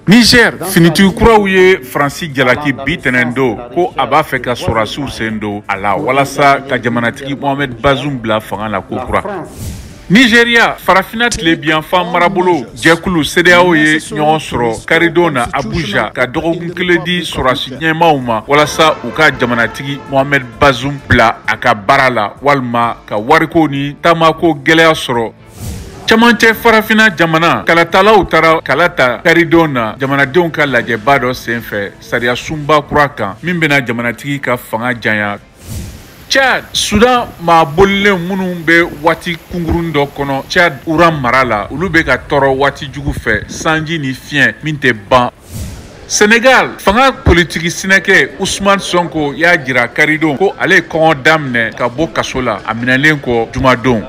Niger, finitigi kuraw ye Faransi jalaki bi tɛnɛn don ko a b'a fɛ ka sɔrɔdasiw sen don a la walasa ka jamanatigi Mohamed Bazoum bila fanga la kokura. Nigeria, farafinna tilebinyanfan marabolo jɛkulu CEDEAO ye ɲɔgɔn sɔrɔ karidon na Abuja ka dɔgɔkun kelen di sɔrɔdasi ɲɛmaaw ma walasa u ka jamanatigi Mohamed Bazoum bila a ka baara la walima ka wariko ni taamako gɛlɛya sɔrɔ. Camancɛ farafinna jamana kalatalaw taara kala ta karidon na jamanadenw ka lajɛba dɔ senfɛ sariya sunba kura kan min bɛna jamanatigi ka fanga janya. Tchad, Sudan maa bolilen minnu bɛ waati kunkurun dɔ kɔnɔ Tchad Ouran mara la, olu bɛ ka tɔɔrɔ waati jugu fɛ sanji ni fiɲɛ min tɛ ban. Senegal, fanga politiki sinɛkɛ Ousmane Sonko y'a jira karidon ko ale ye kɔngɔ daminɛ ka bɔ kaso la a minɛlen kɔ jumadon.